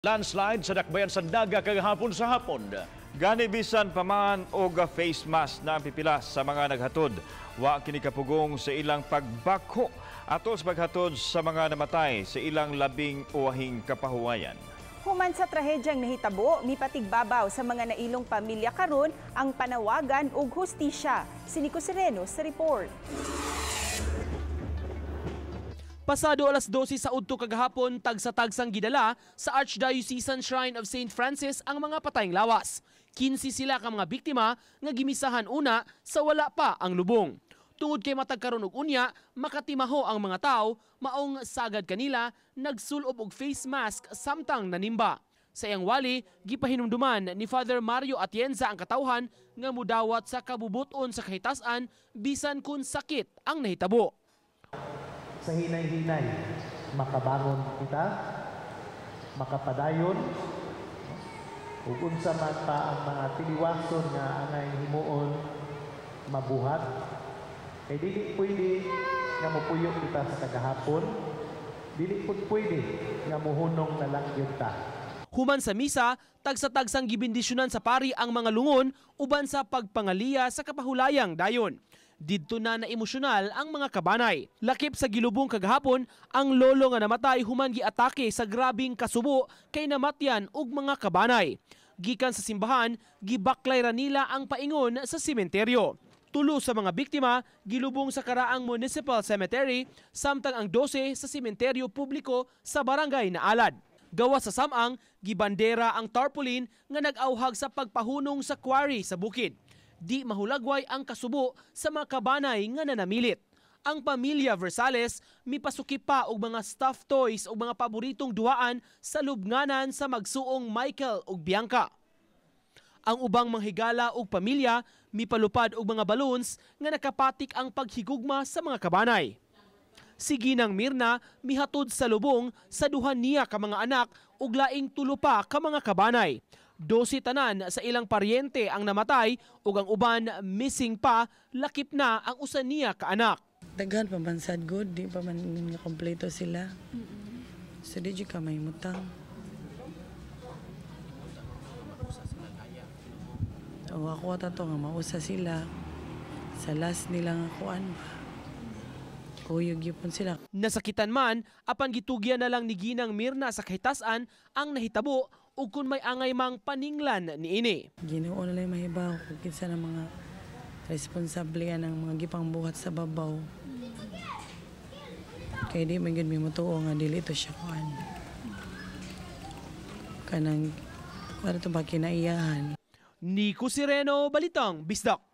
Landslide sa dakbayan sa Naga kagahapon sa hapon. Gani bisan paman og face mask na ang pipila sa mga naghatod, wa kini kapugong sa ilang pagbakho atol sa paghatod sa mga namatay sa ilang labing uwahing kapahuwayan. Human sa trahedyang nahitabo, mipatigbabaw sa mga nailong pamilya karon ang panawagan og hustisya. Si Nico Sereno sa report. Pasado alas 12 sa udto kagahapon, tagsa-tagsang gidala sa Archdiocesan Shrine of St. Francis ang mga patayng lawas. 15 sila ka mga biktima nga gimisahan una sa wala pa ang lubong. Tungod kay matag karon og unya, makatimaho ang mga tao, maong sagad kanila nagsulob og face mask samtang nanimba. Sa iyang wali, gipahinumduman ni Father Mario Atienza ang katawhan nga mudawat sa kabubuton sa kahitasan bisan kun sakit ang nahitabo. Sa hinay-hinay, makabangon kita, makapadayon, ug unsa man pa ang mga tiliwason nga angay himuon mabuhat. Kay dili pwede nga mopuyo kita sa kagahapon, dili pud pwede nga mohunong na lang gyud ta. Human sa misa, tagsa-tagsang gibindisyonan sa pari ang mga lungon uban sa pagpangaliya sa kapahulayang dayon. Didto na na-emosyonal ang mga kabanay. Lakip sa gilubong kagahapon, ang lolo nga namatay human giatake sa grabing kasubo kay namatyan og mga kabanay. Gikan sa simbahan, gibaklay ra nila ang paingon sa sementeryo. Tulo sa mga biktima gilubong sa Karaang Municipal Cemetery, samtang ang 12 sa sementeryo publiko sa barangay Naalad. Gawas sa Samang, gibandera ang tarpaulin nga nag-auhag sa pagpahunong sa quarry sa bukid. Di mahulagway ang kasubo sa mga kabanay nga nanamilit. Ang pamilya Versales mipasuki pa og mga stuffed toys og mga paboritong duaan sa lubnganan sa magsuong Michael ug Bianca. Ang ubang manghigala og pamilya mipalupad og mga balloons nga nakapatik ang paghigugma sa mga kabanay. Si Ginang Mirna mihatod sa lubong sa duha niya ka mga anak ug laing tulo pa ka mga kabanay. 12 tanan sa ilang paryente ang namatay ug ang uban missing pa, lakip na ang usa niya ka anak. Daghan pa man sad good, di pa man nga kompleto sila. So di jud ka may mutang. O ako ta to nga mausa sila sa last nila nga kuan ba. Kuyog gyud sila. Nasakitan man, apan gitugyan na lang ni Ginang Mirna sa kahitasan ang nahitabo ug kun may angay mang paninglan niini. Ginoo na lang mahibaw kung kinsa ng mga responsable ng mga gipangbuhat sa babaw. Kay di man gyud mi motuo nga dili to siya kuan. Kanang kuan to ba kinaiyahan. Nico Sireno, Balitang Bisdak.